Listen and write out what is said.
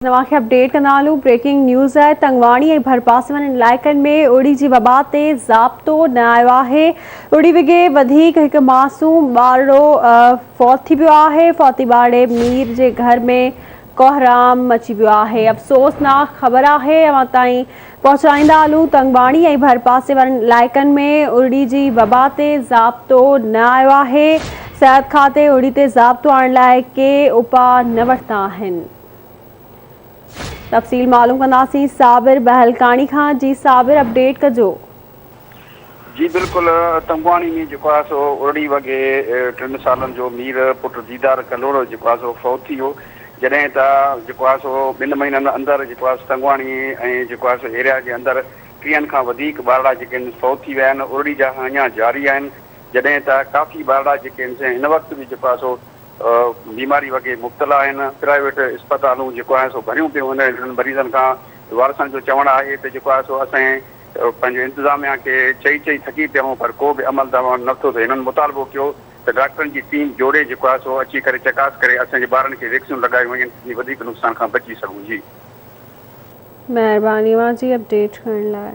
اوهان کي اپڊيٽ ڪندا هلون بريڪنگ نيوز آهي تنگواڻي ۽ ڀرپاسي وارن علائقن ۾ اڙي جي وبا تي ضابطو نه آيو آهي اڙي وگهي وڌيڪ هڪ معصوم ٻارڙو فوت ٿي ويو آهي فوتي ٻارڙي مير جي گهر ۾ ڪوهرام مچي ويو آهي افسوسناڪ خبر آهي اوهان تائين پهچائيندا هلون تنگواڻي ۽ ڀرپاسي وارن علائقن ۾ ارڙي جي وبا تي ضابطو نه آيو آهي صحت کاتي ارڙي تي ضابطو آڻڻ لاء ڪي اپاء نه ورتا آهن تفصيل معلوم ڪنداسين صابر بهلڪاڻي کان جي صابر اپڊيٽ ڪجو. جي بلڪل تنگواڻي ۾ جيڪو آهي سو ارڙي وڳي ٽن سالن جو مير پٽ ديدار ڪلهوڙو جيڪو آهي سو فوت ٿي ويو جڏهن ته جيڪو آهي سو ٻن مهينن اندر جيڪو آهي سو تنگواڻي ۽ جيڪو آهي سو ايريا جي اندر ٽيهن کان وڌيڪ ٻارڙا جيڪي آهن فوت ٿي ويا آهن ارڙي جا اڃا جاري آهن جڏهن ته ڪافي ٻارڙا جيڪي آهن سي هن وقت به جيڪو آهي سو بيماري وگهي مبتلا آهن، پرائيويٽ اسپتالون جيڪو آهي سو ڀريون پيون آهن انهن مريضن کان وارثن جو چوڻ آهي ته جيڪو آهي سو اسين پنهنجي انتظاميا کي چئي چئي ٿڪي پيا آهيون پر ڪو به عمل درآمد نه ٿو ٿئي هنن مطالبو ڪيو ته ڊاڪٽرن جي ٽيم جوڙي جيڪو آهي سو اچي ڪري چڪاس ڪري اسان جي ٻارن کي ويڪسيون لڳايون وڃن ته جيئن وڌيڪ نقصان کان بچي سگهون جي. مهرباني اوهان جي اپڊيٽ ڪرڻ لاء.